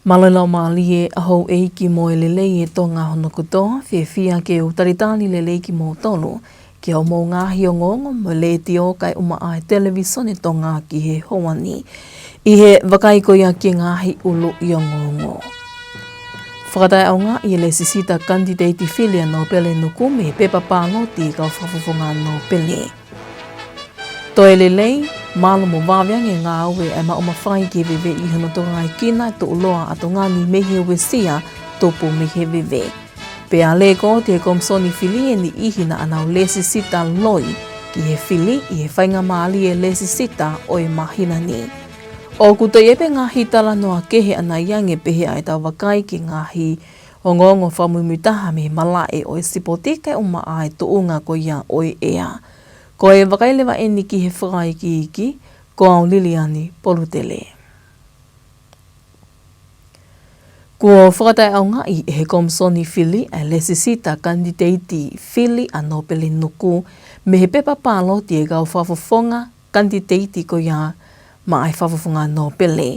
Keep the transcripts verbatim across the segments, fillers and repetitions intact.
Mālō e laumālie ʻa houʻeiki mo e lelei ʻa Tonga hono kotoa, fiefia ke u talitali lelei kimoutolu ki hoʻomou ngaahi ongoongo mei he letiō kae ʻumaʻā e televīsone Tonga ki he houa ni. ʻI he vakai ko ia ki he ngaahi ʻuluʻi ongoongo. Fakataʻeʻaongaʻi e lēsisita kanititeiti fili ʻa Nōpele Nuku mei he pepa pāloti ʻa e kau fakafofonga Nōpele. Toe lelei, mālō mo vave ange e ngāue ʻa e maʻu mafai ki he veve ʻi hono tokangaekina e tuʻuloa ʻa Tonga ni mei he uesia tupu mei he veve. Pea lēkooti ʻe he Komisoni Fili e niʻihi naʻa nau lēsisita loi ki he fili ʻi he faingamālie lēsisita ʻo e māhina ni. ʻOku toe ʻi ai pē ngaahi talanoa kehe ʻanai ange pehē ʻa ʻetau vakai ki he ngaahi ongoongo fakamuimuitaha mei he malaʻe ʻo e sipoti kae ʻumaʻā e tuʻunga ko ia ʻo e ʻea. Ko e vakai leva eni ki he fakaikiiki, ko au Liliani Polutele. Kuo fakataʻeʻaongaʻi ʻe he Komisoni Fili ʻa e lēsisita kanititeiti fili ʻa Nōpele Nuku mei he pepa pāloti ʻa e kau fakafofonga kanititeiti ko ia maʻá e fakafofonga Nōpele.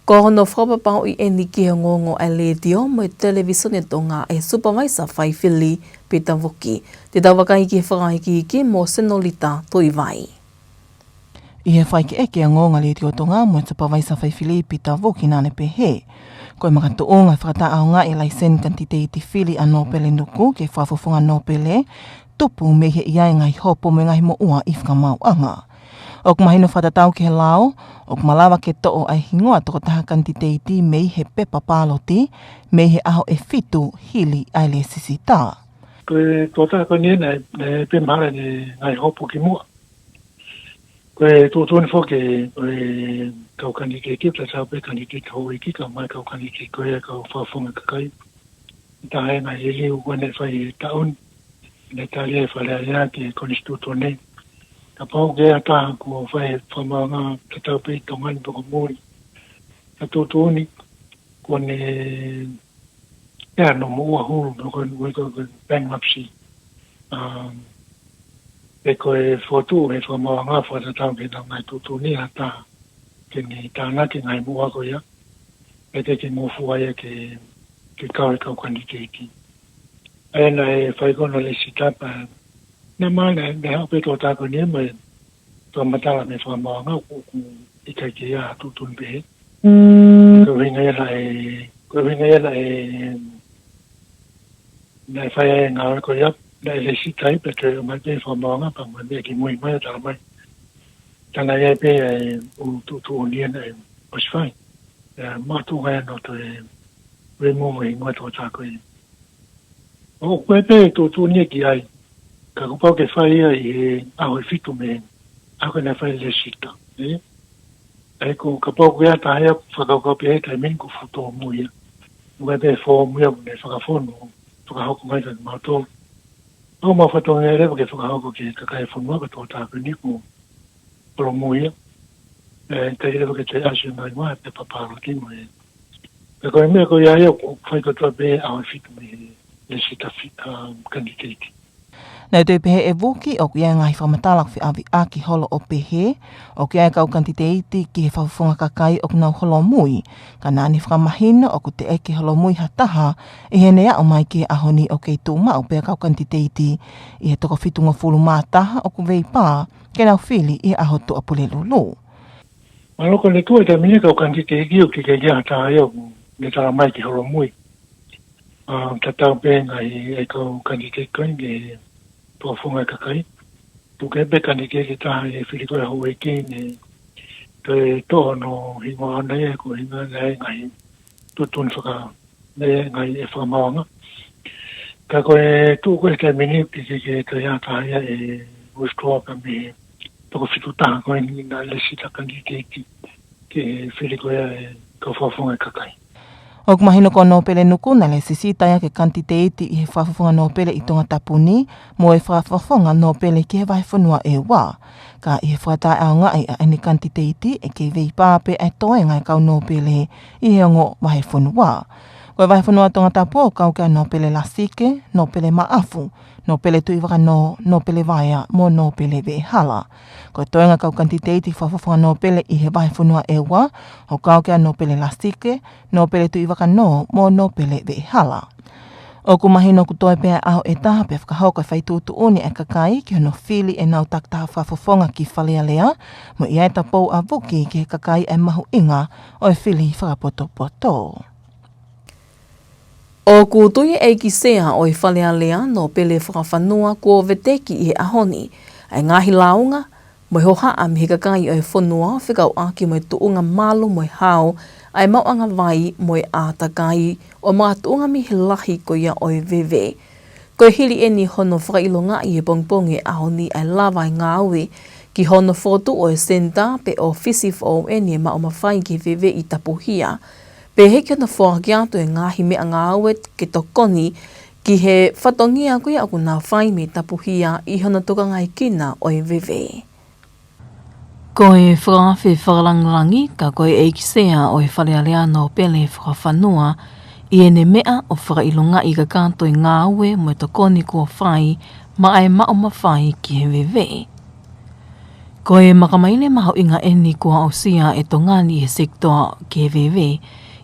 Ko hono fakapapauʻi eni ki he ongoongo ʻa e letiō mo e televīsone Tonga ʻe he Supavaisa Faifili Pita Vuki. Te tau vakai ki he fakaikiiki mo Senolita Tuivai. ʻI he fakaʻekeʻeke ʻa e ongoongo ʻa e letiō Tonga mo e Supavaisa Faifili Pita Vuki naʻá ne pehē, ko e makatuʻunga e fakataʻeʻaongaʻi e laiseni kanititeiti fili ʻa Nōpele Nuku ki he fakafofonga Nōpele, tupu mei he ʻi ai e ngaahi hopo mo e ngaahi moʻua ʻi he fakamaauʻanga. ʻOku mahino fakatatau ki he lao, ʻoku malava ke toʻo ʻa e hingoa tokotaha kanititeiti mei he pepa pāloti, mei he ʻaho ʻe fitu hili ʻa e lēsisita. Ko e tokotaha ko eni naʻe, naʻe pē mahalo ne ngaahi hopo ki muʻa. Ko e tuʻutuʻuni foki, ko e kau kanititeiti, tatau pē kanititeiti houʻeiki kae ʻumaʻā e kau kanititeiti ko ia kau fakafofonga kakai. Taha e ngaahi liliu ko ē naʻe fai he taʻu ni, naʻe tali ʻe he Fale Alea ki he Konisitūtone. Kapau ko ha taha kuo fai e fakamaauʻanga tatau pē ʻi Tonga ni pe ko muli, ka tuʻutuʻuni kuo ne ʻea hono moʻua hulu, pe ko e, ko e, ko e bankruptcy. Um, pe ko e fokotuʻu he fakamaauʻanga fakatatau ki heʻenau ngaahi tuʻutuʻuni ha taha ke ne tānaki e ngaahi moʻua ko ia, pea teʻeki ke ngofua ia ke, ke kau he kau kanititeiti. ʻA ia naʻe fai ko ē hono lēsisita pea naʻe, naʻe haʻu pē e tokotaha ko eni mo e fakamatala mei he fakamaauʻanga ʻoku, ʻoku ʻikai ke ʻi ai ha tuʻutuʻuni pehē. Ko e ʻuhinga ia naʻe, ko e ʻuhinga ia naʻe, naʻe fai ai e ngāue ko ia, naʻe lēsisita ai pea toe ʻomai pē fakamaauʻanga pea ʻomai pē kimui mai ʻo talamai, tā naʻe ʻi ai pē ʻa e ʻū tuʻutuʻuni ia naʻe ʻosi fai. ʻE, makatuʻunga ia hono toe remove e hingoa e tokotaha ko ia. ʻOku ʻi ai pē tuʻutuʻuni ia ki ai, ka kuo pau ke fai ia ʻi he ʻaho ʻe fitu mei he ʻaho ko ē naʻe fai ai e lēsisita, ē? ʻA ia ko, kapau ko ha taha ia ʻoku fakakaukau pē he taimi ni kuo fuʻu tōmui ia, ʻoku ʻi ai pē foomu ia ʻoku ne fakafonu, fakahoko mai kiate kimautolu. ʻOku mau fatongia leva ke fakahoko ki he kakai e fonua ko e tokotaha ko eni kuo holomui ia. ʻE, ʻikai leva ke toe ʻasi mai mo e pepa pāloti mo e. Pea ko e meʻa ko ia ia ʻoku fai kotoa pē he ʻaho ʻe fitu mei he lēsisita fi-, um, kanititeiti. Naʻe toe pehē ʻe Vuki ʻoku ʻi ai e ngaahi fakamatala ʻoku feʻaveʻaki holo ʻo pehē, ʻoku ʻi ai e kau kanititeiti ki he fakafofonga kakai ʻoku nau holomui, ka naʻá ne fakamahino ʻoku teʻeki holomui ha taha ʻi heʻene aʻu mai ki he ʻaho ni ʻoku kei tuʻu maʻu pē ʻa e kau kanititeiti ʻi he toko fitungofulu mā taha ʻoku veipā ke nau fili ʻi he ʻaho Tuʻapulelulu. Mālō, ko e tuʻu he taimi ni e kau kanititeiti ʻoku ʻikai ke ʻi ai ha taha ia ʻoku ne talamai ke holomui. ʻA, tatau pē ngaahi e kau kanititeiti ko ē ki he fakafofonga kakai. Tuku kehe pē kanititeiti ʻe taha ʻi he fili ko ē ʻa houʻeiki ne toe toʻo hono hingoa ʻoʻona ia ko e ʻuhinga naʻe ʻi ai e ngaahi tuʻutuʻuni faka-, naʻe ʻi ai e ngaahi e fakamaauʻanga. Ka ko e tuʻu ko ē he taimi ni ʻoku ʻikai ke toe ʻi ai ha taha ia ʻe withdraw ka mei he toko fitu taha ko eni naʻe lēsisita kanititeiti ki he fili ko ia ʻa e kau fakafofonga kakai. ʻOku mahino ko Nōpele Nuku naʻe lēsisita ia ke kanititeiti ʻi he fakafofonga Nōpele ʻi Tongatapu ni mo e fakafofonga Nōpele ki he vahefonua ʻe ua. Ka ʻi he fakataʻeʻaongaʻi ʻa ʻene kanititeiti ʻe kei veipā pē ʻa e toenga e kau Nōpele ʻi he ongo vahefonua. Ko e vahefonua Tongatapu ʻoku kau ki ai ʻa Nōpele Lasike, Nōpele Maʻafu, Nōpele Tuʻivakanō, Nōpele Vaea, mo Nōpele Veʻehala. Ko e toenga kau kanititeiti fakafofonga nōpele ʻi he vahefonua ʻe ua, ʻoku kau ki ai ʻa Nōpele Lasike, Nōpele Tuʻivakanō, mo Nōpele Veʻehala. ʻOku mahino ʻoku toe pē ʻaho ʻe taha pea fakahoko e fai tuʻutuʻuni ʻa e kakai ki hono fili ʻenau takitaha fakafofonga ki Fale Alea, mo e ʻai ʻa e tapou ʻa Vuki ki he kakai ʻa e mahuʻinga ʻo e fili fakapotopoto. ʻOku tui ʻe he ʻEiki Sea ʻo e Fale Alea, Nōpele Fakafanua, kuo veteki ʻi he ʻaho ni ʻa e ngaahi lāunga mo e hohaʻa mei he kakai ʻo e fonua fekauʻaki mo e tuʻunga malu mo e hao ʻa e maʻuʻanga vai mo e ʻātakai ʻo makatuʻunga mei he lahi ko ia ʻo e veve. Ko e hili ʻeni hono fakaʻilongaʻi he pongipongi ʻo e ʻaho ni ʻa e lava ʻa e ngāue ki hono fokotuʻu ʻo e senitā pe ʻōfisi foʻou ʻeni ʻo e maʻu mafai ki he veve ʻi Tapuhia, pehē ki hono foaki atu e ngaahi meʻangāue ke tokoni ki he fatongia ko ia ʻoku nau fai mei Tapuhia ʻi hono tokangaekina ʻo e veve. Ko e fakaafe fakalāngilangi, ka ko e ʻEiki Sea ʻo e Fale Alea, Nōpele Fakafanua, ʻi heʻene meʻa ʻo fakaʻilongaʻi kakato e ngāue mo e tokoni kuo fai maʻa e maʻu mafai ki he veve. Ko e makamaile mahuʻinga ʻeni kuo aʻusia ʻe Tonga ni ʻi he sekitoa ki he veve,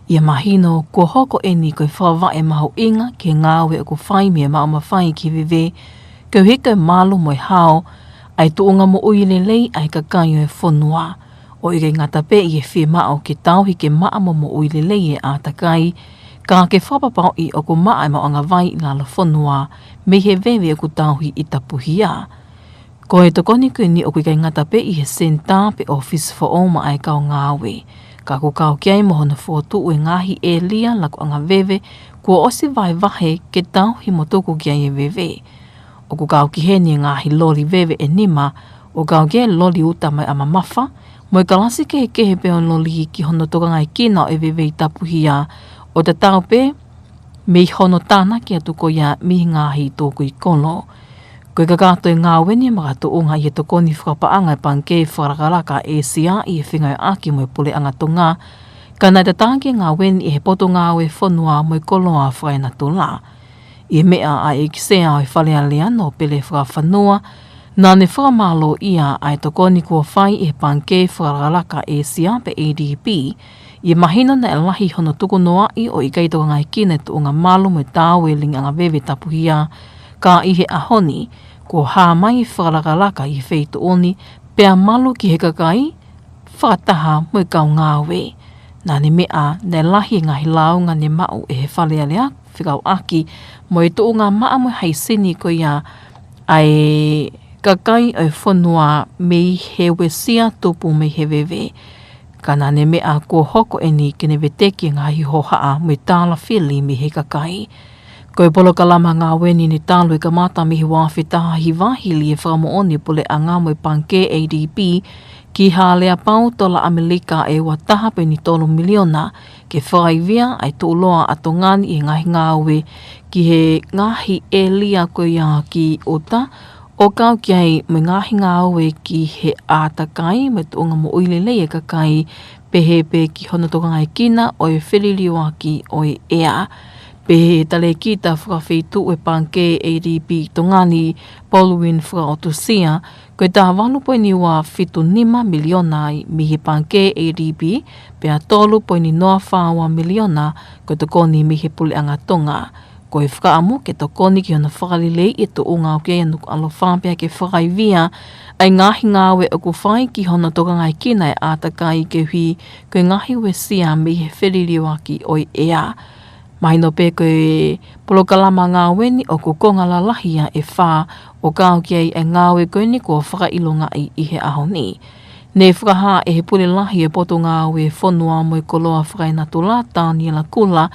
ʻi he mahino kuo hoko ʻeni ko e fakavaʻe mahuʻinga ki he ngāue ʻoku fai mei he maʻu mafai ki he veve, koeʻuhi ko e malu mo e hao ʻa e tuʻunga moʻui lelei ʻa e kakai ʻo e fonua, ʻo ʻikai ngata pē ʻi he fiemaʻu ke tauhi ke maʻa mo moʻui lelei e ʻātakai, ka ke fakapapauʻi ʻoku maʻa e maʻuʻanga vai ʻi lalo fonua mei he veve ʻoku tauhi ʻi Tapuhia. Ko e tokoni ko ʻeni ʻoku ʻikai ngata pē ʻi he senitā pe ʻōfisi foʻou maʻa e kau ngāue, ka ʻoku kau ki ai mo hono fokotuʻu e ngaahi ʻēlia lakuʻanga veve kuo ʻosi vahevahe ke tauhi mo tuku ki ai e veve. ʻOku kau ki heni e ngaahi loli veve ʻe nima, ʻoku kau ki ai e loli uta mo e ʻamamafa, mo e kalasi kehekehe pē ʻo e loli ki hono tokangaekina ʻo e veve ʻi Tapuhia, ʻo tatau pē mei hono tānaki atu ko ia mei he ngaahi tukui kolo. Ko e kakato e ngāue ni ʻe makatuʻunga ʻi he tokoni fakapaʻanga ʻa e Pangikē Fakalakalaka ʻĒsia ʻi he fengāueʻaki mo e Puleʻanga Tonga, ka naʻe tataki e ngāue ni ʻe he Potungāue Fonua mo e Koloa Fakaenatula. ʻI he meʻa ʻa e ʻEiki Sea ʻo e Fale Alea, Nōpele Fakafanua, naʻa ne fakamālōʻia ʻa e tokoni kuo fai ʻe he Pangikē Fakalakalaka ʻĒsia pe A D B, ʻi he mahino naʻe lahi hono tukunoaʻi ʻo ʻikai tokangaekina e tuʻunga malu mo e taau e lingiʻanga veve Tapuhia, ka ʻi he ʻaho ni kuo hā mai e fakalakalaka ʻi he feituʻu ni, pea malu ki he kakai, fakataha mo e kau ngāue. Naʻa ne meʻa naʻe lahi e ngaahi lāunga ne maʻu ʻe he Fale Alea fekauʻaki mo e tuʻunga maʻa mo e haisini ko ia ʻa e kakai ʻo e fonua mei he uesia tupu mei he veve. Ka naʻa ne meʻa kuo hoko ʻeni ke ne veteki e ngaahi hohaʻa mo e tālafili mei he kakai. Ko e polokalama ngāue ni ne talu e kamata mei he ua afe taha hiva hili e fakamoʻoni e Puleʻanga mo e Pangikē A D B ki ha aleapau tola ʻAmelika ʻe ua taha poini tolu miliona ke fakaivia ʻa e tuʻuloa ʻa Tonga ni ʻi he ngaahi ngāue ki he ngaahi ʻēlia ko ia ki ʻuta, ʻo kau ki ai mo e ngaahi ngāue ki he ʻātakai mo e tuʻunga moʻui lelei e kakai, pehē pē ki hono tokangaekina ʻo e feliliuaki ʻo e ʻea. Pehē ʻe he talēkita fakafeituʻu e Pangikē A D B ʻi Tonga ni, Baldwin Fakaʻotusia, ko e taha valu poini ua fitu nima miliona ai mei he Pangikē A D B, pea tolu poini noa fā ua miliona ko e tokoni mei he Puleʻanga Tonga. Ko e fakaʻamu ke tokoni ki hono fakaleleiʻi e tuʻunga ʻoku ʻi ai ʻa Nukuʻalofa pea ke fakaivia ʻa e ngaahi ngāue ʻoku fai ki hono tokangaekina e ʻātakai koeʻuhi ko e ngaahi uesia mei he feliliuaki ʻo e ʻea. Mahino pē ko e polokalama ngāue ni ʻoku konga lalahi ia ʻe fā ʻo kau ki ai e ngāue ko ʻeni kuo fakaʻilongaʻi ʻi he ʻaho ni. Ne fakahā ʻe he Pule Lahi e Potungāue Fonua mo e Koloa Fakaenatula, Taniela Kula,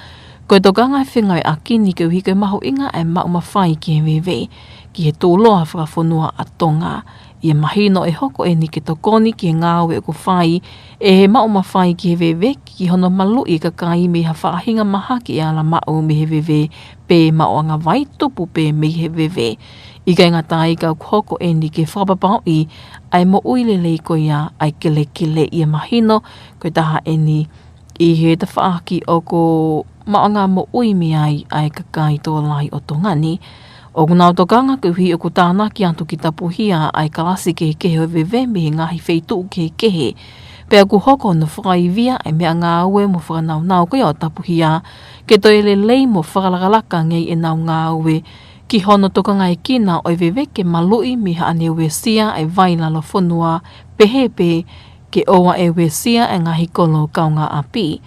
ko e tokanga e fengāueʻaki ni koeʻuhi ko e mahuʻinga e maʻu mafai ki he veve ki he tuʻuloa fakafonua ʻa Tonga. ʻI he mahino ʻe hoko ʻeni ke tokoni ki he ngāue ʻoku fai ʻe he maʻu mafai ki he veve ki hono maluʻi e kakai mei ha faʻahinga mahaki ʻe ala maʻu mei he veve pe maʻuʻanga vai tupu pē mei he veve. ʻIkai ngata ai ka ʻoku hoko ʻeni ke fakapapauʻi ʻa e moʻui lelei ko ia ʻa e kelekele. ʻI he mahino ko e taha ʻeni ʻi he tafaʻaki ʻoku maʻuʻanga moʻui mei ai ʻa e kakai tokolahi ʻo Tonga ni. ʻOku nau tokanga koeʻuhi ʻoku tānaki atu ki tapuhia ʻa e kalasi kehekehe ʻo e veve mei he ngaahi feituʻu kehekehe. Pea ʻoku hoko hono fakaivia ʻa e meʻangāue mo fakanaunau ko ia ʻo tapuhia ke toe lelei mo fakalakalaka ange ʻenau ngāue ki hono tokangaekina ʻo e veve ke maluʻi mei haʻane uesia ʻa e vai lalo fonua, pehē pē ke ʻoua ʻe uesia ʻa e ngaahi kolo kaungāʻapi.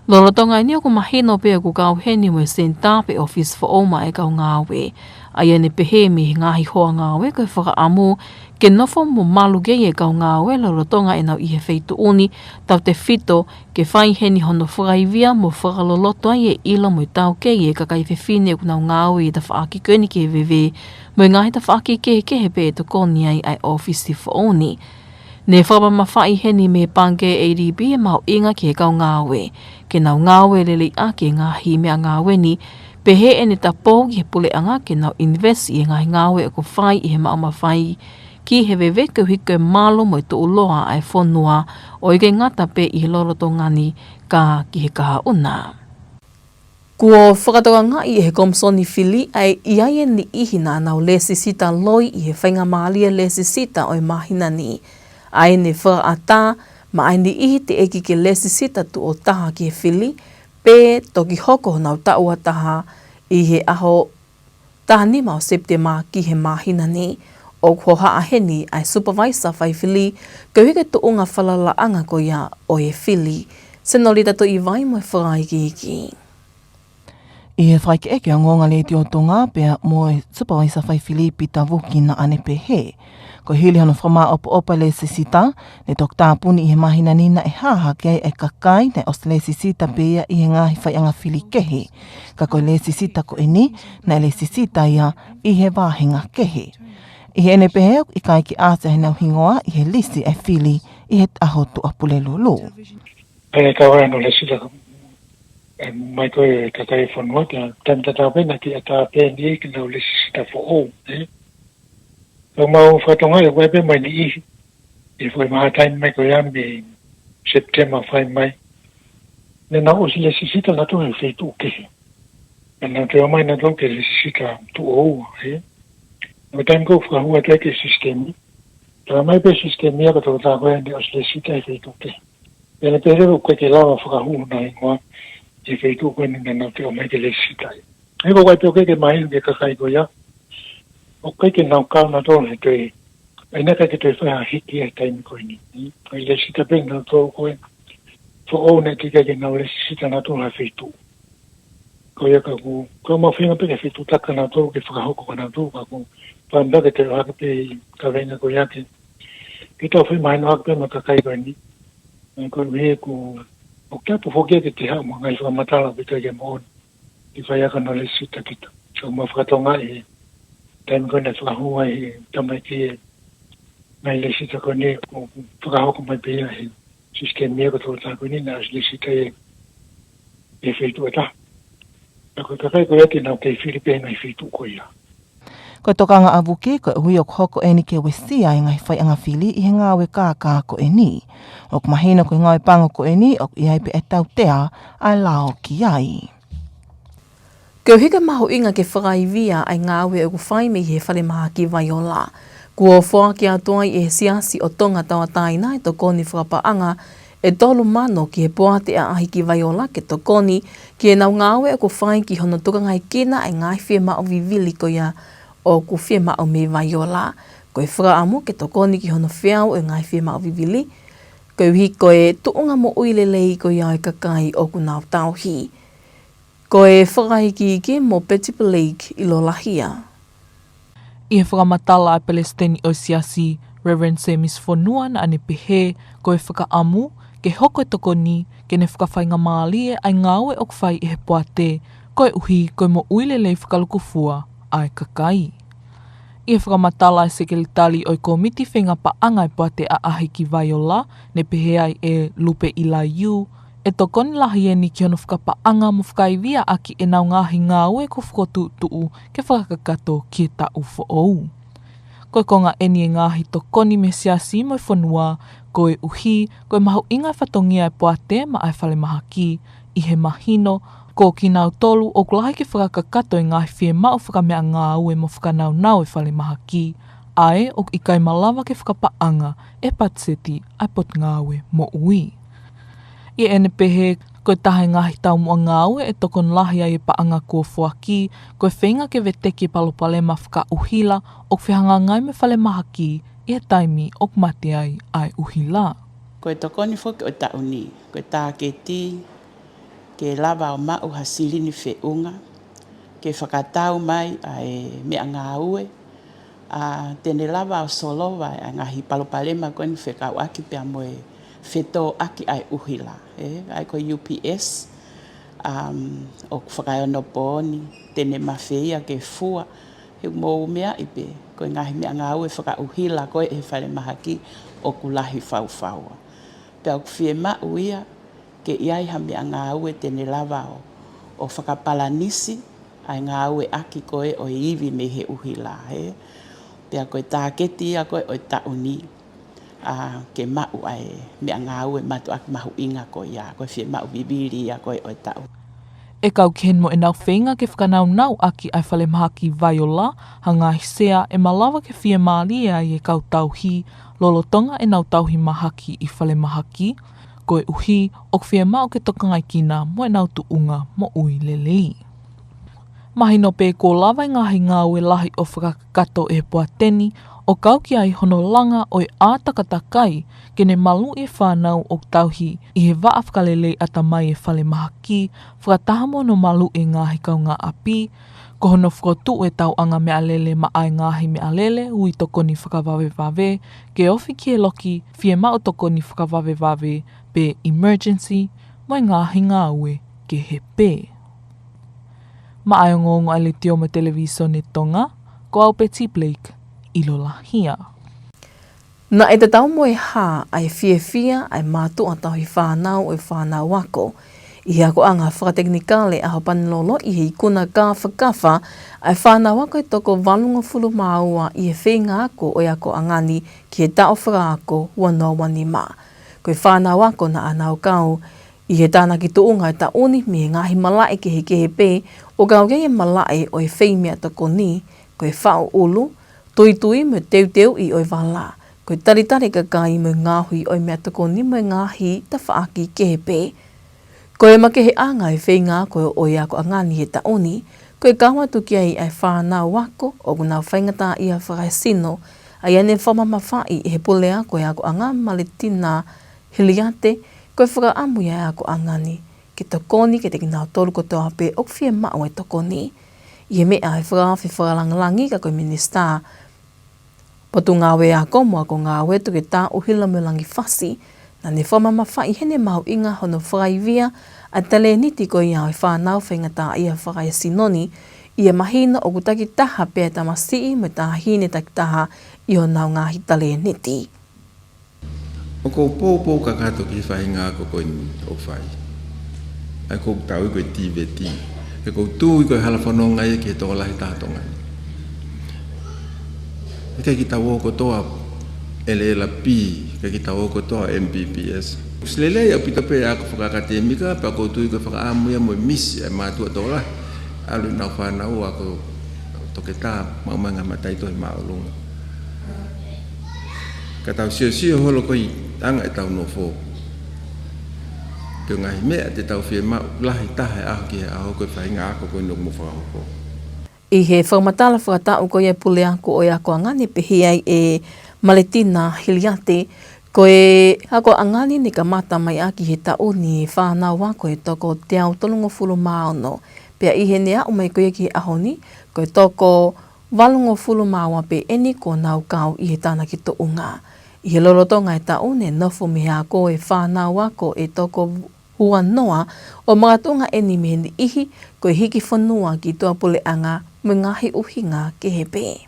Lolotonga eni ʻoku mahino pē ʻoku kau heni mo e senitā pe ʻōfisi foʻou maʻa e kau ngāue. ʻA ia ʻene pehē mei he ngaahi hoa ngāue ko e fakaʻamu ke nofo mo malu ki ai e kau ngāue lolotonga ʻenau ʻi he feituʻu ni, tautefito ke fai heni hono fakaivia mo fakaloloto ai e ʻilo mo e taukei e kakai fefine ʻoku nau ngāue ʻi he tafaʻaki ko eni ki he veve mo e ngaahi tafaʻaki kehekehe pē ʻe tokoni ai ʻa e ʻōfisi foʻou ni. Ne fakamamafaʻi heni mei he Pangikē ʻADB e mahuʻinga ki he kau ngāue ke nau ngāue leleiʻaki e ngaahi meʻangāue ni, pehē ʻene tapou ki he puleʻanga ke nau ʻinivesi ʻi he ngaahi ngāue ʻoku fai ʻi he maʻu mafai ki he veve koeʻuhi ko e malu mo e tuʻuloa ʻa e fonua, ʻo ʻikai ngata pē ʻi he lolotonga ni ka ki he kahaʻu na. Kuo fakatokangaʻi ʻe he Komisoni Fili ʻa e ʻi ai e niʻihi naʻa nau lēsisita loi ʻi he faingamālie lēsisita ʻo e māhina ni. ʻA ʻene fakaʻatā maʻa e niʻihi teʻeki ke lēsisita tuʻo taha ki he fili, pe toki hoko honau taʻu ʻe taha ʻi he ʻaho taha nima ʻo Sepitema ki he māhina ni. ʻOku hohaʻa heni ʻa e Supavaisa Faifili koeʻuhi ko e tuʻunga falalaʻanga ko ia ʻo e fili. Senolita Tuʻivai mo e fakaikiiki. ʻI he fakaʻekeʻeke ʻa e ongoongo Letiō Tonga pea mo e Supavaisa Faifili Pita Vuki naʻa ne pehē, ko e hili hono fakamāʻopoʻopo e lēsisita, ne toki tāpuni ʻi he māhina ni naʻe hā hake ai e kakai naʻe ʻosi lēsisita pē ia ʻi he ngaahi faiʻanga fili kehe. Ka ko e lēsisita ko eni, naʻe lēsisita ia ʻi he vāhenga kehe. ʻI heʻene pehē ʻoku ʻikai ke ʻasi ʻa ʻenau hingoa ʻi he lisi ʻa e fili ʻi he ʻaho Tuʻapulelulu. Pea kau ai hono lēsisita, ʻe, mai ko e kakai fonua, pea taimi tatau pē naʻe ʻikai ʻatā pē ʻe niʻihi ke nau lēsisita foʻou, ē. Ka ʻoku mau fakatokangaʻi ʻoku ʻi ai pē mo e niʻihi, ʻi he foʻi vahaʻa taimi mai ko ia mei Sepitema fai mai, ne nau ʻosi lēsisita nautolu he feituʻu kehe. Pea nau toe ō mai nautolu ke lēsisita tuʻo ua, ē. Ko e taimi ko ē ʻoku fakahū atu ai ki he sisitemi, talamai pē sisitemi ia ko e tokotaha ko ē ne ʻosi lēsisita he feituʻu kehe. Pea ne pehē leva ʻoku ʻikai ke lava fakahū honau hingoa he feituʻu ko eni naʻa nau toe ō mai ke lēsisita ai. He ko e ʻikai pē ʻoku ʻikai ke mahino ki he kakai ko ia, ʻoku ʻikai ke nau kau nautolu he toe, ʻa ia naʻe ʻikai ke toe fai ha hiki he taimi ko eni. Ko e lēsisita pē nautolu ko ē foʻou, naʻe ʻikai ke nau lēsisita nautolu ha feituʻu. Ko ia ka ʻoku, ʻoku mau feinga pē ke fetuʻutaki nautolu ke fakahoko kia nautolu, ka ʻoku ou fakaʻamu ke toe ʻohake pē ʻi he kaveinga ko ia ke, ke tau fai mahino hake pē mo e kakai ko eni. Ko e ʻuhi ʻoku, ʻoku ʻikai ke u foki ke te haʻu mo e ngaahi fakamatala ʻoku ʻikai ke moʻoni. Ke fai ʻaki hono lēsisita kita. Ka ʻoku mau fakatokangaʻi he taimi ko ē naʻe fakahū ai he tamaiki e ngaahi lēsisita ko eni, ʻoku fakahoko mai pē ia he sisitemi ia ko e tokotaha ko eni naʻe ʻosi lēsisita ʻi he feituʻu ʻe taha. Ka ko e kakai ko ia te nau kei fili pē he ngaahi feituʻu ko ia. Ko e tokanga ʻa Vuki, koeʻuhi ʻoku hoko eni ke uesia e ngaahi faiʻanga fili ʻi he ngāue kākā ko eni. ʻOku mahino ko e ngāue pango ko eni, ʻoku ʻi ai pē ʻa e tautea ʻa e lao ki ai. Koeʻuhi ko e mahuʻinga ke fakaivia ʻa e ngāue ʻoku fai mei he falemahaki Vaiola, kuo foaki atu ai ʻe he Siasi ʻo Tonga Tauʻatāina e tokoni fakapaʻanga ʻe tolu mano ki he poate ʻaʻahi ki Vaiola ke tokoni ki heʻenau ngāue ʻoku fai ki hono tokangaekina e ngaahi fiemaʻu vivili ko ia ʻoku fiemaʻu mei Vaiola. Ko e fakaʻamu ke tokoni ki hono feau e ngaahi fiemaʻu vivili, koeʻuhi ko e tuʻunga moʻui lelei ko ia ʻo e kakai ʻoku nau tauhi. Ko e fakaikiiki mo Betty Blake ʻi Lolahia. ʻI he fakamatala ʻa e Palesiteni ʻo e Siasi, Reverend Semisi Fonua, naʻa ne pehē, ko e fakaʻamu ke hoko e tokoni ke ne fakafaingamālie ʻa e ngāue ʻoku fai ʻe he poate, koeʻuhi ko e moʻui lelei fakalūkufua ʻa e kakai. ʻI he fakamatala ʻa e Sekelitali ʻo e Kōmiti Feinga Paʻanga e Poate ʻAʻahi ki Vaiola, ne pehē ai ʻe Lupe ʻIlaiū, ʻe tokoni lahi eni ki hono fakapaʻanga mo fakaivia ʻaki ʻenau ngaahi ngāue kuo fokotuʻutuʻu ke fakakakato ki he taʻu foʻou. Ko e konga eni e ngaahi tokoni mei he Siasi mo e fonua, koeʻuhi ko e mahuʻinga e fatongia e poate maʻa e falemahaki, ʻi he mahino Ko kinautolu ʻoku lahi ke fakakakato e ngaahi fiemaʻu fakameʻangāue mo fakanaunau e falemahaki, ʻa ē ʻoku ʻikai malava ke fakapaʻanga ʻe he patiseti ʻa e Potungāue Moʻui. ʻI heʻene pehē, ko e taha e ngaahi taumuʻa ngāue ʻe tokoni lahi ai e paʻanga kuo foaki, ko e feinga ke veteki e palopalema fakaʻuhila ʻoku fehangahangai mo e falemahaki ʻi he taimi ʻoku mate ai ʻa e ʻuhila. Ko e tokoni foki ʻo e taʻu ni, ko e tāketi ke lava ʻo maʻu ha silini feʻunga, ke fakatau mai ʻa e meʻangāue, ʻa te ne lava ʻo solova ʻa e ngaahi palopalema ko eni fekauʻaki pea mo e fetōʻaki ʻa e ʻuhila, ē, ʻa e ko e U P S, um, ʻoku fakaeonopooni, te ne mafeia ke fua, he mou meaʻi pē, ko e ngaahi meʻangāue fakaʻuhila ko ē ʻe he falemahaki ʻoku lahi faufaua. Pea ʻoku fiemaʻu ia, ke ʻi ai ha meʻangāue te ne lava ʻo, ʻo fakapalanisi ʻa e ngāueʻaki ko ē ʻo e ivi mei he ʻuhila, ē. Pea ko e tāketi ia ko ē ʻo e taʻu ni, ʻa, ke maʻu ʻa e meʻangāue mātuʻaki mahuʻinga ko ia, ko e fiemaʻu vivili ia ko ē ʻo e taʻu. ʻE kau ki heni mo ʻenau feinga ke fakanaunauʻaki ʻa e falemahaki Vaiola, ha ngaahi sea ʻe malava ke fiemālie ai e kau tauhi, lolotonga ʻenau tauhi mahaki ʻi falemahaki, koeʻuhi ʻoku fiemaʻu ke tokangaekina mo ʻenau tuʻunga moʻui lelei. Mahino pē kuo lava e ngaahi ngāue lahi ʻo fakakakato ʻe he poate ni, ʻo kau ki ai hono langa ʻo e ʻātakatakai ke ne maluʻi e fānau ʻoku tauhi ʻi he vaʻa fakalelei ʻatamai e falemahaki, fakataha mo hono maluʻi e ngaahi kaungāʻapi, ko hono fokotuʻu e tauʻanga meʻalele maʻa e ngaahi meʻalele ui tokoni fakavavevave, ke ofi ki he loki fiemaʻu tokoni fakavavevave pe emergency, mo e ngaahi ngāue kehe pē. Maʻa e ongoongo ʻa e Letiō mo e Televīsone Tonga, ko au Betty Blake, ʻIlolahia. Naʻe tatau mo e hā ʻa e fiefia ʻa e mātuʻa tauhi fānau ʻo e fānau ako ʻi he akoʻanga fakatekinikale ʻa Hopanilolo ʻi he ikuna kāfakafa ʻa e fānau ako ʻe toko valungofulu mā ua ʻi he feinga ako ʻo e akoʻanga ni ki he taʻu fakaako ua noa ua nima. Ko e fānau ako naʻa nau kau ʻi he tānaki tuʻunga ʻo e taʻu ni mei he ngaahi malaʻe kehekehe pē, ʻo kau ki ai e malaʻe ʻo e feimeʻatokoni, ko e faʻu ʻulu, tuitui mo e teuteuʻi ʻo e vala, ko e talitali kakai mo e ngaohi ʻo e meʻatokoni mo e ngaahi tafaʻaki kehe pē. Ko e makeheʻanga e feinga ako ʻo e akoʻanga ni he taʻu ni, ko e kau atu ki ai ʻa e fānau ako ʻoku nau faingataʻaʻia fakaesino, ʻa ia ne fakamamafaʻi ʻe he pule ako ʻo e akoʻanga Maletina Hiliate, ko e fakaʻamu ia ʻa e akoʻanga ni ke tokoni kiate kinautolu kotoa pē ʻoku fiemaʻu e tokoni. ʻI he meʻa ʻe fakaafe fakalāngilangi ka ko e Minisitā Potungāue Ako mo Akongāue Toketā ʻUhila Moelangifasi, naʻa ne fakamamafaʻi heʻene mahuʻinga hono fakaivia ʻa e talēniti ko ia ʻo e fānau faingataʻaʻia fakaesino ni, ʻi he mahino ʻoku takitaha pē ʻa e tamasiʻi mo e taʻahine takitaha ʻi honau ngaahi talēniti. ʻOku ou poupou kakato ki he faʻahinga ako ko eni ʻoku fai. ʻA ia ʻoku ou tauhi ko e TVET. He ʻoku ou tui ko e hala fononga ia ki he tokolahi taha Tonga ni. ʻIkai ke tau ō kotoa L L B, ʻikai ke tau ō kotoa M B B S. Kuo ʻosi lelei ʻaupito pē ako fakaʻakatēmika, pea ʻoku ou tui ko e fakaʻamu ia mo e misi ʻa e mātuʻa tokolahi. ʻAlu ʻenau fānau ako toketā, maʻu mai e ngaahi mataʻitohi māʻolunga. Ka tau siosio holo ko e anga ʻetau nofo. Ko e ngaahi meʻa te tau fiemaʻu lahi taha he ʻaho ki he ʻaho ko e faʻahinga ako ko eni ʻoku mou fakahoko. ʻI he fakamatala fakataʻu ko ia ʻa e pule ako ʻo e akoʻanga ni, pehē ai ʻe Maletina Hiliate, ko e akoʻanga ni ne kamata mai ʻaki he taʻu ni e fānau ako ʻe toko teau tolungofulu mā ono. Pea ʻi heʻene aʻu mai ko ia ki he ʻaho ni, ko e toko valungofulu mā ua pē eni kuo nau kau ʻi he tānaki tuʻunga. ʻI he lolotonga e taʻu ne nofo mei he ako e fānau ako ʻe toko ua noa, ʻo makatuʻunga eni mei he niʻihi ko e hiki fonua ki tuʻapuleʻanga mo e ngaahi ʻuhinga kehe pē.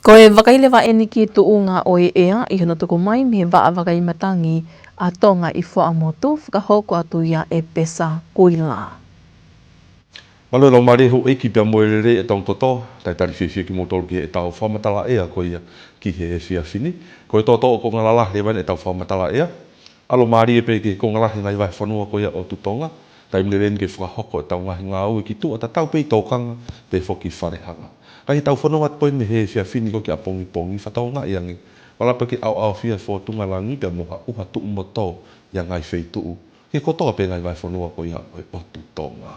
Ko e vakai leva eni ki he tuʻunga ʻo e ʻea ʻi hono tuku mai mei he Vaʻa Vakai Matangi ʻa Tonga ʻi Fuaʻamotu, fakahoko atu ia ʻe Pesa Kuila. Mālō e laumālie houʻeiki pea mo e lelei ʻetau kotoa, talitali fiefia kimoutolu ki heʻetau fakamatala ʻea ko ia ki he efiafi ni. Ko e toʻotoʻo konga lalahi leva eni ʻetau fakamatala ʻea. ʻAlomālie pē ki he konga lahi e ngaahi vahefonua ko ia ʻo Tuʻi Tonga. Taimi lelei eni ke fakahoko ʻetau ngaahi ngāue ki tuʻa tatau pē ʻi tōkanga pe foki falehanga. Ka ʻi heʻetau fononga atu ko eni he efiafi ni ko ē ki ʻapongipongi, fakatokangaʻi ange, malava pē ke ʻaoʻaofia e fōtunga langi pea mo ha ʻuha tuʻu mo tō ʻi ha ngaahi feituʻu ki he kotoa pē ngaahi vahefonua ko ia ʻo e ʻotu Tonga.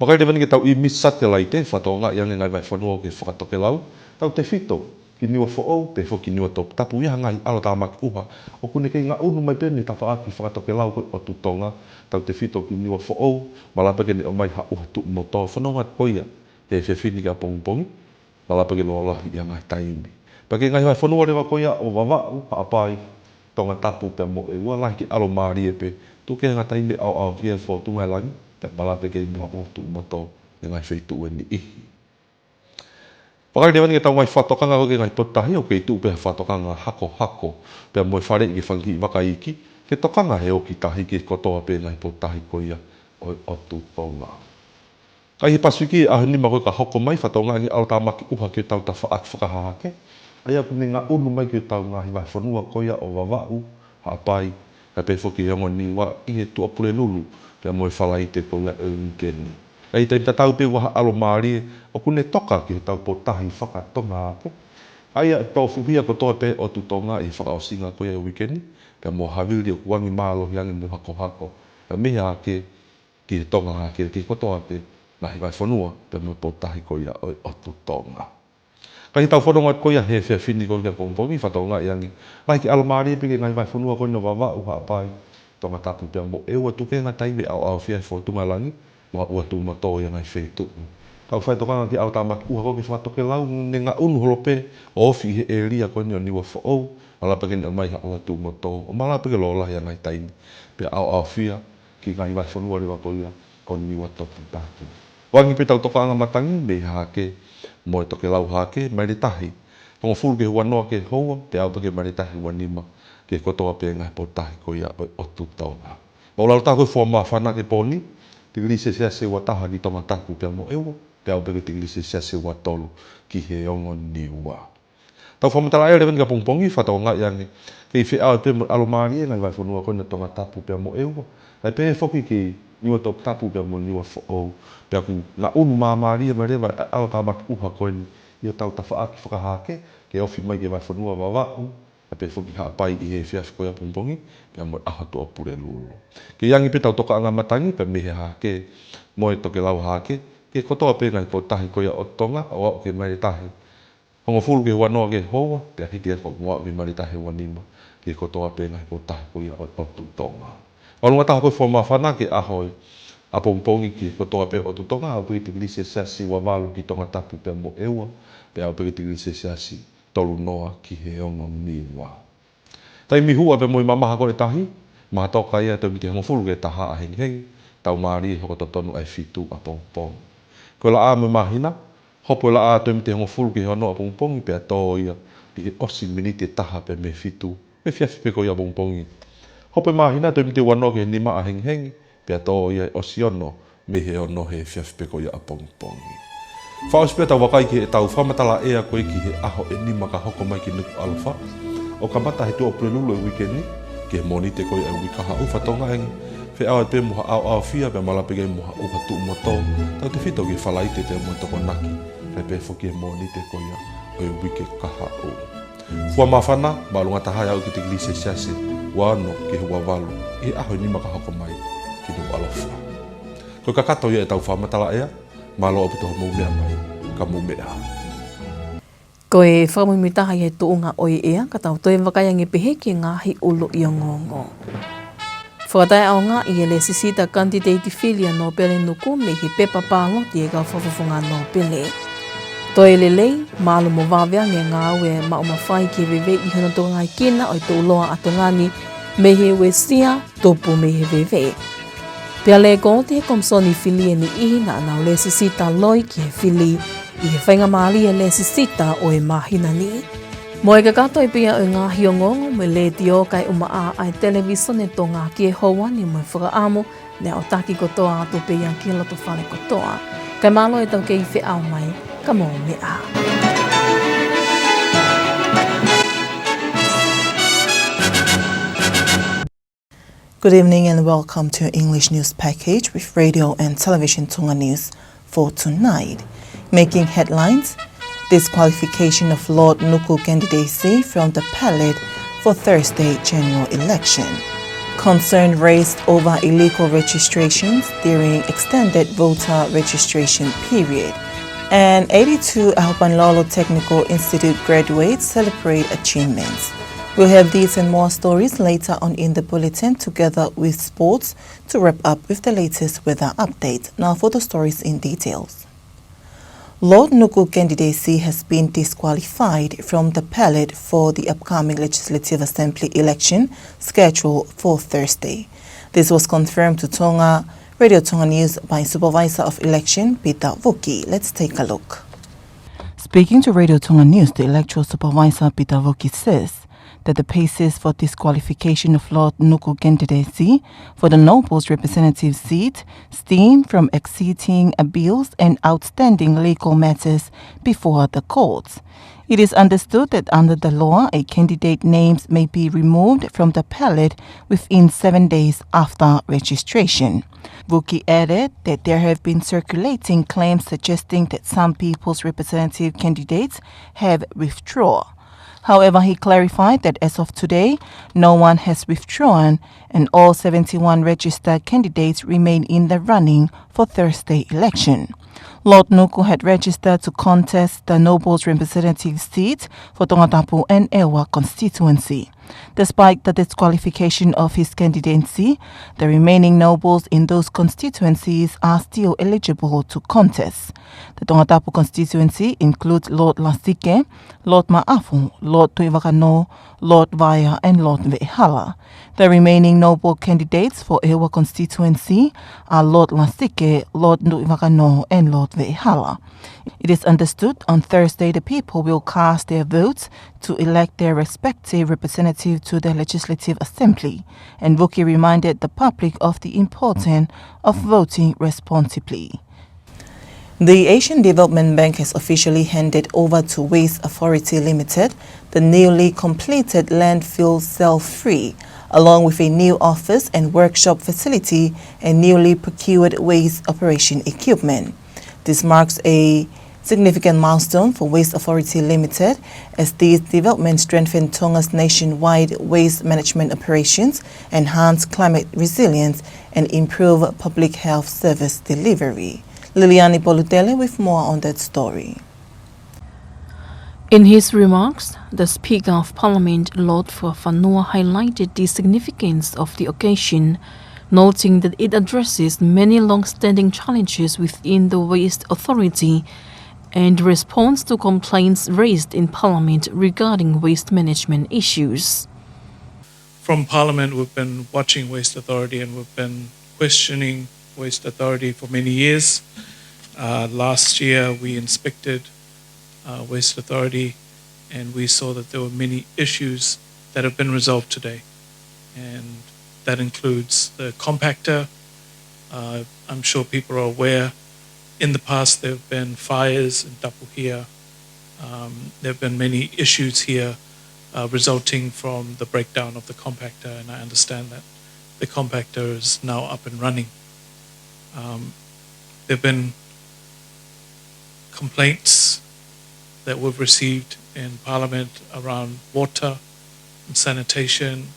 Vakai leva eni ki heʻetau ʻīmisi satelaite, fakatokangaʻi ange ngaahi vahefonua ki he fakatokelau, tautefito ki Niuafoʻou pe foki ki Niuatoputapu, ʻi ha ngaahi ʻalotāmaki ʻuha ʻoku ne kei ngaʻunu mai pē mei he tafaʻaki fakatokelau ko ē ʻo e ʻotu Tonga, tautefito ki Niuafoʻou, malava pē ke ne ʻomai ha ʻuha tuʻu mo tō, fononga atu ko ia he efiafi ni ki ʻapongipongi, malava pē ke lōlahi ʻi ha ngaahi taimi. Pea ki he ngaahi vahefonua leva ko ia ʻo Vavaʻu, Haʻapai, Tongatapu pea mo ʻEua, lahi ke ʻalomālie pē, tuku kehe ha ngaahi taimi ʻaoʻaofia e fōtunga langi, pea malava pē ke ʻi ai mo ha ʻuha tuʻu mo tō ʻi ha ngaahi feituʻu ʻe niʻihi. Vakai leva eni ki heʻetau ngaahi fakatokanga ko ē ki he ngaahi potutahi, ʻoku kei tuʻu pē ha fakatokanga hakohako pea mo e faleʻi ki he fanga kiʻi vaka iiki ke tokanga he oki tahi ki he kotoa pē ngaahi potutahi ko ia ʻo e ʻotu Tonga. Ka ʻi he Pasifiki he ʻaho ʻe nima ko ē ka hoko mai, fakatokangaʻi ange ʻalotāmaki ʻuha ki hotau tafaʻaki fakahahake, ʻa ia ʻoku ne ngaʻunu mai ki hotau ngaahi vahefonua ko ia ʻo Vavaʻu, Haʻapai, kae pehē foki ki he ongo Niua ʻi he Tuʻapulelulu pea mo e Falaite ko ia ʻo e uike ni. Ka ʻi he taimi tatau pē ʻoku ʻi ai ha ʻalomālie ʻoku ne toka ki hotau potutahi faka-Tonga hake, ʻa ia ʻe tofuhia kotoa pē ʻotu Tonga ʻi he fakaʻosinga ko ia ʻo e uike ni, pea mo ha vili ʻoku angi mālohi ange mo hakohako, pea mei he hake ki he Tonga hake, ki he kotoa pē ngaahi vahefonua pea mo e potutahi ko ia ʻo e ʻotu Tonga. Ka ʻi heʻetau fononga atu ko ia he efiafi ni ko ē ki ʻapongipongi, fakatokangaʻi ange, lahi ke ʻalomālie pē ki he ngaahi vahefonua ko eni ʻo Vavaʻu, Haʻapai, Tongatapu pea mo ʻEua, tuku kehe ha ngaahi taimi ʻaoʻaofia e fōtunga langi mo ha ʻuha tuʻu mo tō ʻi ha ngaahi feituʻu. Tau fai tokanga ki he ʻalotāmaki ʻuha ko ē ki he fakatokelau, ne ngaʻunu holo pē ʻo ofi ʻi he ʻēlia ko eni ʻo Niuafoʻou, malava pē ke ne ʻomai ha ʻuha tuʻu mo tō, ʻo malava pē ke lōlahi ʻi ha ngaahi taimi, pea ʻaoʻaofia ki he ngaahi vahefonua leva ko ia ʻo Niuatoputapu. ʻO angi pē ʻetau tokanga matangi mei he hake mo e tokelau hake, maile tahi hongofulu ki he uanoa ki he houa, pea aʻu pē ki he maile tahi uanima ki he kotoa pē ngaahi potutahi ko ia ʻo e ʻotu Tonga. Māʻulalo taha ko ē e fua māfana ki he pō ni, tikilī selesiasi ʻe uataha ki Tongatapu pea mo ʻEua, pea aʻu pē ki he tikilī selesiasi ʻe uatolu ki he ongo Niua. Tau fakamatala ʻea leva eni ki ʻapongipongi, fakatokangaʻi ange, kei feʻao pē mo e ʻalomālie e ngaahi vahefonua ko eni ʻo Tongatapu pea mo ʻEua, kae pehē foki ki Niuatoputapu pea mo Niuafoʻou, pea ʻoku ngaʻunu māmālie mai leva e ʻalotāmaki ʻuha ko eni ʻi hotau tafaʻaki fakahahake, ke ofi mai ki he vahefonua ʻo Vavaʻu, kae pehē foki ki Haʻapai ʻi he efiafi ko ia ʻapongipongi, pea mo e ʻaho Tuʻapulelulu. Kei angi pē ʻetau tokanga matangi pea mei he hake mo e tokelau hake ki he kotoa pē ngaahi potutahi ko ia ʻo Tonga, ʻo aʻu ki he maile tahi hongofulu ki he uanoa ki he houa, pea hiki hake ʻo aʻu ki he maile tahi uanima ki he kotoa pē ngaahi potutahi ko ia ʻo e ʻotu Tonga. Māʻolunga taha ko ē e fua māfana ki he ʻaho ʻapongipongi ki he kotoa pē ʻotu Tonga, aʻu pē ki he tikilī selesiasi ʻe uavalu ki Tongatapu pea mo ʻEua, pea aʻu pē ki he tikilī selesiasi ʻe tolunoa ki he ongo Niua. Taimi huʻa pea mo e mamaha ko ē e tahi, mahatoka ia ʻi he toe miti hongofulu ki he taha ʻahengihengi, taumālie hoko totonu ʻa e fitu ʻapongipongi. Ko e laʻā mo e māhina, hopo e laʻā toe miti hongofulu ki he ono ʻapongipongi, pea tō ia ʻi he ʻosi miniti ʻe taha pē mei he fitu he efiafi pē ko ia ʻapongipongi. Hopo e māhina toe miti uanoa ki he nima ʻahengihengi, pea tō ia ʻi he ʻosi ono mei he ono he efiafi pē ko ia ʻapongipongi. Fakaʻosi pea tau vakai ki heʻetau fakamatala ʻea ko ē ki he ʻaho ʻe nima ka hoko mai ki Nukuʻalofa, ʻo kamata he Tuʻapulelulu ʻo e uike ni ki he Mōnite ko ia ʻo e uike kahaʻu, fakatokangaʻi ange, feʻao pē mo ha ʻaoʻaofia pea malava pē ke ʻi ai mo ha ʻuha tuʻu mo tō, tautefito ki he Falaite pea mo e Tokonaki, kae pehē foki ki he Mōnite ko ia ʻo e uike kahaʻu. Fua māfana, māʻolunga taha ia ʻo aʻu ki he tikilī selesiasi ʻe uaono ki he uavalu ʻi he ʻaho ʻe nima ka hoko mai ki Nukuʻalofa. Ko e kakato ia ʻetau fakamatala ʻea, mālō ʻaupito hoʻomou meʻa mai, ka mou meʻa ā. Ko e fakamuimuitaha ia he tuʻunga ʻo e ʻea, ka tau toe vakai ange pehē ki he ngaahi ʻuluʻi ongoongo. Fakataʻeʻaongaʻi e lēsisita kanititeiti fili ʻa Nōpele Nuku mei he pepa pāloti ʻa e kau fakafofonga Nōpele. Toe lelei, mālō mo vave ange e ngāue maʻu mafai ki he veve ʻi hono tokangaekina ʻo e tuʻuloa ʻa Tonga ni mei he uesia, tupu mei he veve. Pea lēkooti ʻe he Komisoni Fili e niʻihi naʻa nau lēsisita loi ki he fili ʻi he faingamālie lēsisita ʻo e māhina ni. Mo e kakato ia pē ʻo e ngaahi ongoongo mei he Letiō kae ʻumaʻā ʻa e Televīsone Tonga ki he houa ni, mo e fakaʻamu ne aʻutaki kotoa atu pē ia ki he loto fale kotoa. Kae mālō ʻetau kei feʻao mai, ka mou meʻa ā. Good evening and welcome to English News Package with Radio and Television Tonga News for tonight. Making headlines: disqualification of Lord Nuku candidacy from the ballot for Thursday general election. Concern raised over illegal registrations during extended voter registration period. And eighty-two Ahupanilolo Technical Institute graduates celebrate achievements. We'll have these and more stories later on in the bulletin, together with sports, to wrap up with the latest weather update. Now for the stories in details. Lord Nuku candidacy has been disqualified from the ballot for the upcoming Legislative Assembly election scheduled for Thursday. This was confirmed to Tonga, Radio Tonga News by Supervisor of Election Peter Vuki. Let's take a look. Speaking to Radio Tonga News, the Electoral Supervisor Peter Vuki says that the basis for disqualification of Lord Nuku candidacy for the Nobles representative seat stem from existing appeals and outstanding legal matters before the courts. It is understood that under the law, a candidate names may be removed from the ballot within seven days after registration. Vuki added that there have been circulating claims suggesting that some People's Representative candidates have withdrawn. However, he clarified that as of today, no one has withdrawn, and all seventy-one registered candidates remain in the running for Thursday election. Lord Nuku had registered to contest the Nobles representative seat for Tongatapu and Eua constituency. Despite the disqualification of his candidacy, the remaining nobles in those constituencies are still eligible to contest. The Tongatapu constituency includes Lord Lasike, Lord Maʻafu, Lord Tuʻivakanō, Lord Vaea, and Lord Veʻehala. The remaining noble candidates for Eua constituency are Lord Lasike, Lord Tuʻivakanō, and Lord Veʻehala. It is understood on Thursday the people will cast their votes to elect their respective representative to the Legislative Assembly, and Vuki reminded the public of the importance of voting responsibly. The Asian Development Bank has officially handed over to Waste Authority Limited the newly completed landfill cell three, along with a new office and workshop facility and newly procured waste operation equipment. This marks a significant milestone for Waste Authority Limited, as these developments strengthen Tonga's nationwide waste management operations, enhance climate resilience, and improve public health service delivery. Liliani Polutele with more on that story. In his remarks, the Speaker of Parliament, Lord Fuafanua, highlighted the significance of the occasion, noting that it addresses many long-standing challenges within the Waste Authority and responds to complaints raised in Parliament regarding waste management issues. From Parliament, we've been watching Waste Authority and we've been questioning Waste Authority for many years. Uh, last year, we inspected uh, Waste Authority, and we saw that there were many issues that have been resolved today. And that includes the compactor. Uh, I'm sure people are aware, in the past there have been fires in Tapuhia. Um, there have been many issues here uh, resulting from the breakdown of the compactor, and I understand that the compactor is now up and running. Um, there have been complaints that we've received in Parliament around water and sanitation,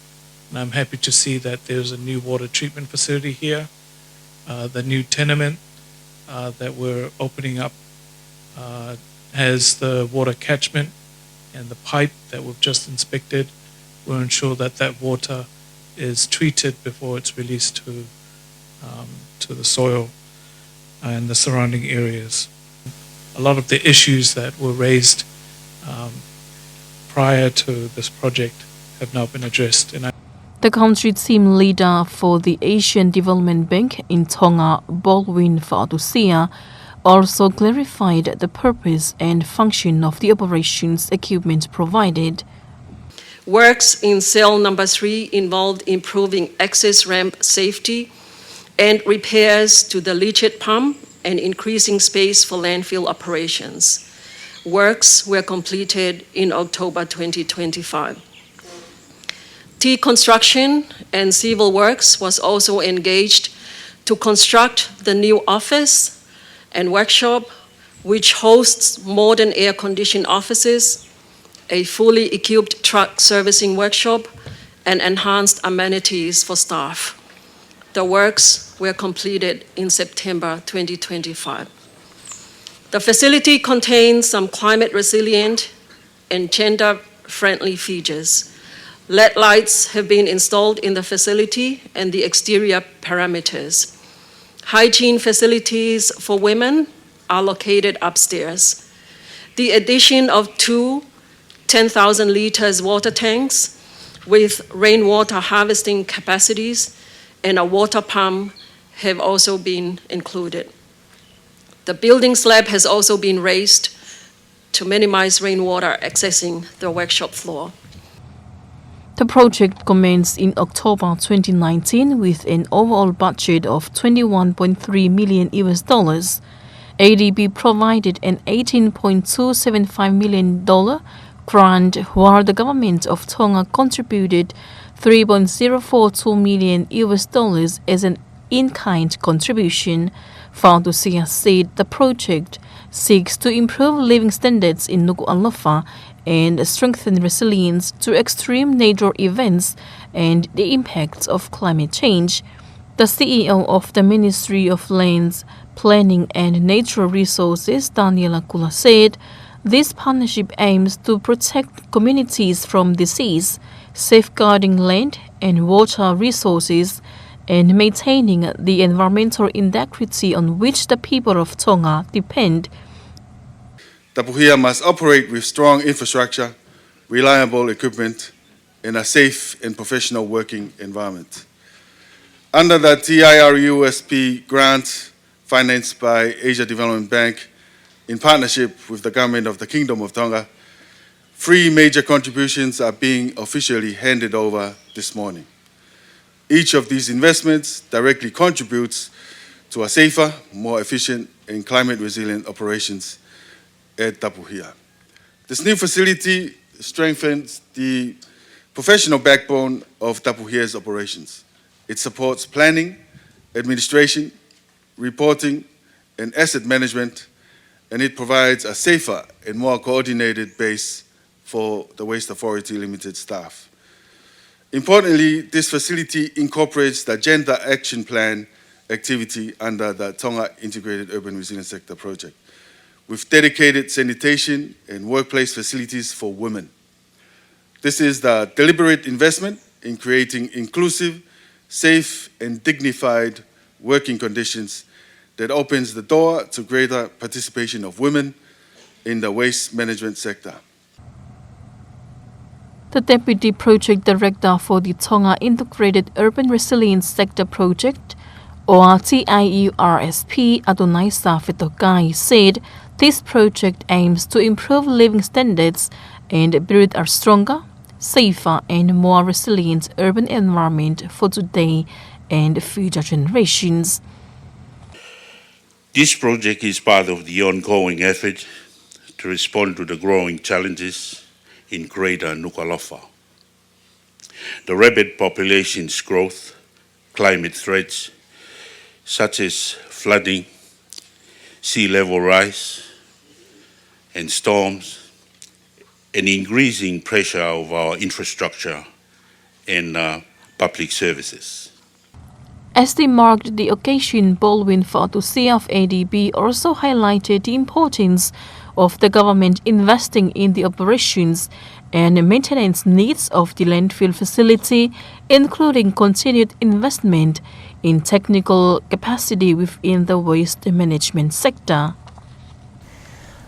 and I'm happy to see that there's a new water treatment facility here. Uh, the new tenement uh, that we're opening up uh, has the water catchment and the pipe that we've just inspected. We'll ensure that that water is treated before it's released to, um, to the soil and the surrounding areas. A lot of the issues that were raised um, prior to this project have now been addressed. And I The country team leader for the Asian Development Bank in Tonga, Baldwin Faʻatusia, also clarified the purpose and function of the operations equipment provided. Works in cell number three involved improving access ramp safety and repairs to the leachate pump and increasing space for landfill operations. Works were completed in October twenty twenty-five. T Construction and Civil Works was also engaged to construct the new office and workshop, which hosts modern air-conditioned offices, a fully equipped truck servicing workshop, and enhanced amenities for staff. The works were completed in September twenty twenty-five. The facility contains some climate resilient and gender-friendly features. L E D lights have been installed in the facility and the exterior perimeters. Hygiene facilities for women are located upstairs. The addition of two ten thousand liters water tanks with rainwater harvesting capacities and a water pump have also been included. The building slab has also been raised to minimize rainwater accessing the workshop floor. The project commenced in October twenty nineteen with an overall budget of twenty-one point three million U S dollars. A D B provided an eighteen point two seven five million dollar grant, while the government of Tonga contributed three point zero four two million U S dollars as an in-kind contribution. Faʻatusia said the project seeks to improve living standards in Nukuʻalofa and strengthen resilience to extreme natural events and the impacts of climate change. The C E O of the Ministry of Lands, Planning and Natural Resources, Taniela Kula, said this partnership aims to protect communities from disease, safeguarding land and water resources, and maintaining the environmental integrity on which the people of Tonga depend. Tapuhia must operate with strong infrastructure, reliable equipment, in a safe and professional working environment. Under the T I R U S P grant, financed by Asia Development Bank in partnership with the Government of the Kingdom of Tonga, three major contributions are being officially handed over this morning. Each of these investments directly contributes to a safer, more efficient, and climate-resilient operations at Tapuhia. This new facility strengthens the professional backbone of Tapuhia's operations. It supports planning, administration, reporting, and asset management, and it provides a safer and more coordinated base for the Waste Authority Limited staff. Importantly, this facility incorporates the Gender Action Plan activity under the Tonga Integrated Urban Resilience Sector project, with dedicated sanitation and workplace facilities for women. This is the deliberate investment in creating inclusive, safe, and dignified working conditions that opens the door to greater participation of women in the waste management sector. The Deputy Project Director for the Tonga Integrated Urban Resilience Sector Project, or T I U R S P, Adonaisa Fetokai, said this project aims to improve living standards and build a stronger, safer and more resilient urban environment for today and future generations. This project is part of the ongoing effort to respond to the growing challenges in Greater Nukuʻalofa. The rapid population's growth, climate threats such as flooding, sea level rise, and storms, and increasing pressure of our infrastructure and, uh, public services. As they marked the occasion, Baldwin Faʻatusia of A D B also highlighted the importance of the government investing in the operations and maintenance needs of the landfill facility, including continued investment in technical capacity within the waste management sector.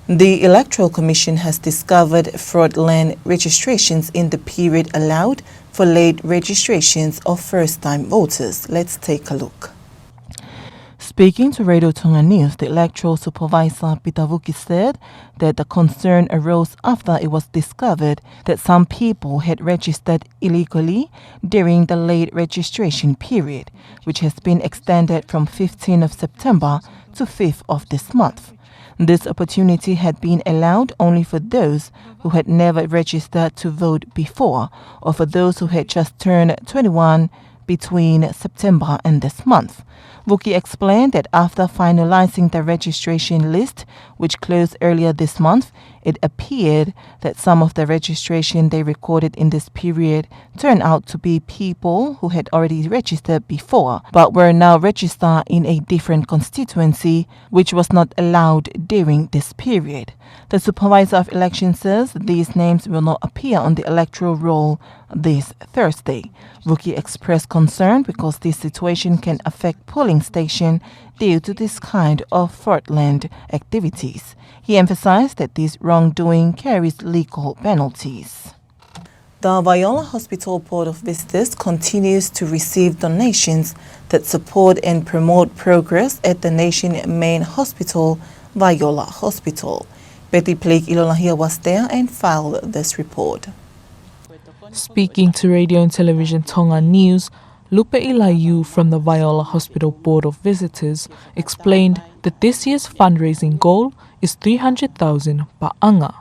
The Electoral Commission has discovered fraudulent registrations in the period allowed for late registrations of first-time voters. Let's take a look. Speaking to Radio Tonga News, the electoral supervisor, Peter Vuki, said that the concern arose after it was discovered that some people had registered illegally during the late registration period, which has been extended from fifteenth of September to fifth of this month. This opportunity had been allowed only for those who had never registered to vote before or for those who had just turned twenty-one between September and this month. Vuki explained that after finalizing the registration list, which closed earlier this month, it appeared that some of the registration they recorded in this period turned out to be people who had already registered before but were now registered in a different constituency, which was not allowed during this period. The Supervisor of Election says these names will not appear on the electoral roll this Thursday. Vuki expressed concern because this situation can affect polling station due to this kind of fraudulent activities. He emphasized that this wrongdoing carries legal penalties. The Vaiola Hospital Board of Visitors continues to receive donations that support and promote progress at the nation's main hospital, Vaiola Hospital. Betty Blake, Ilolahia was there and filed this report. Speaking to Radio and Television Tonga News, Lupe Ilaiu from the Vaiola Hospital Board of Visitors explained that this year's fundraising goal is three hundred thousand paʻanga.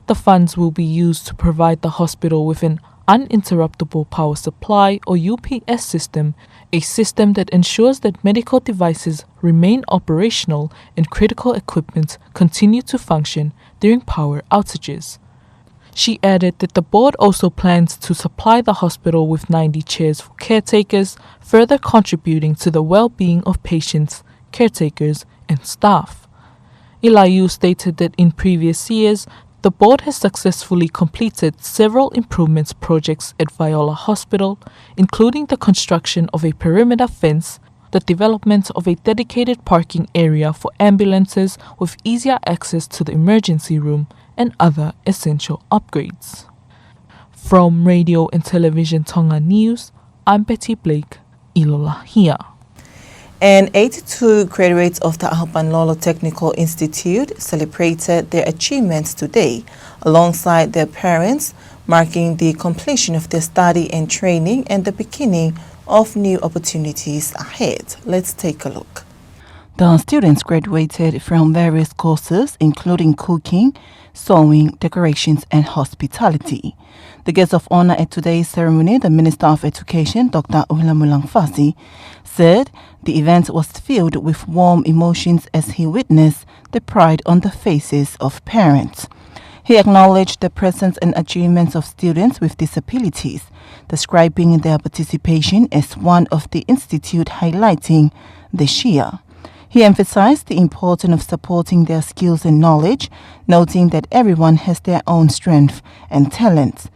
The funds will be used to provide the hospital with an uninterruptible power supply or U P S system, a system that ensures that medical devices remain operational and critical equipment continue to function during power outages. She added that the board also plans to supply the hospital with ninety chairs for caretakers, further contributing to the well-being of patients, caretakers, and staff. Ilaiu stated that in previous years, the board has successfully completed several improvements projects at Vaiola Hospital, including the construction of a perimeter fence, the development of a dedicated parking area for ambulances with easier access to the emergency room, and other essential upgrades. From Radio and Television Tonga News, I'm Betty Blake, Ilolahia. And eighty-two graduates of the Ahupanailolo Technical Institute celebrated their achievements today alongside their parents, marking the completion of their study and training and the beginning of new opportunities ahead. Let's take a look. The students graduated from various courses, including cooking, sewing, decorations, and hospitality. The guest of honor at today's ceremony, the Minister of Education, Doctor Uhilamu Langafasi, said the event was filled with warm emotions as he witnessed the pride on the faces of parents. He acknowledged the presence and achievements of students with disabilities, describing their participation as one of the institute highlighting this year. He emphasized the importance of supporting their skills and knowledge, noting that everyone has their own strength and talents.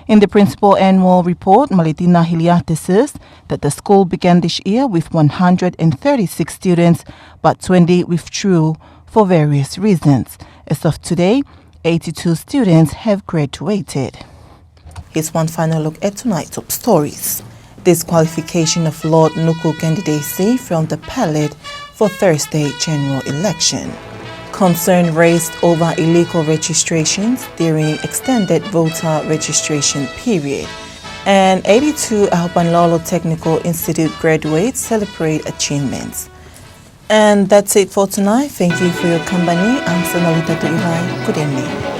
In the principal annual report, Malitina Hiliate says that the school began this year with one hundred and thirty-six students, but twenty withdrew for various reasons. As of today, eighty-two students have graduated. Here's one final look at tonight's top stories. Disqualification of Lord Nuku candidacy from the ballot for Thursday general election. Concern raised over illegal registrations during extended voter registration period. And eighty-two Ahupanailolo Technical Institute graduates celebrate achievements. And that's it for tonight. Thank you for your company. I'm Senolita Tuivai. Good evening.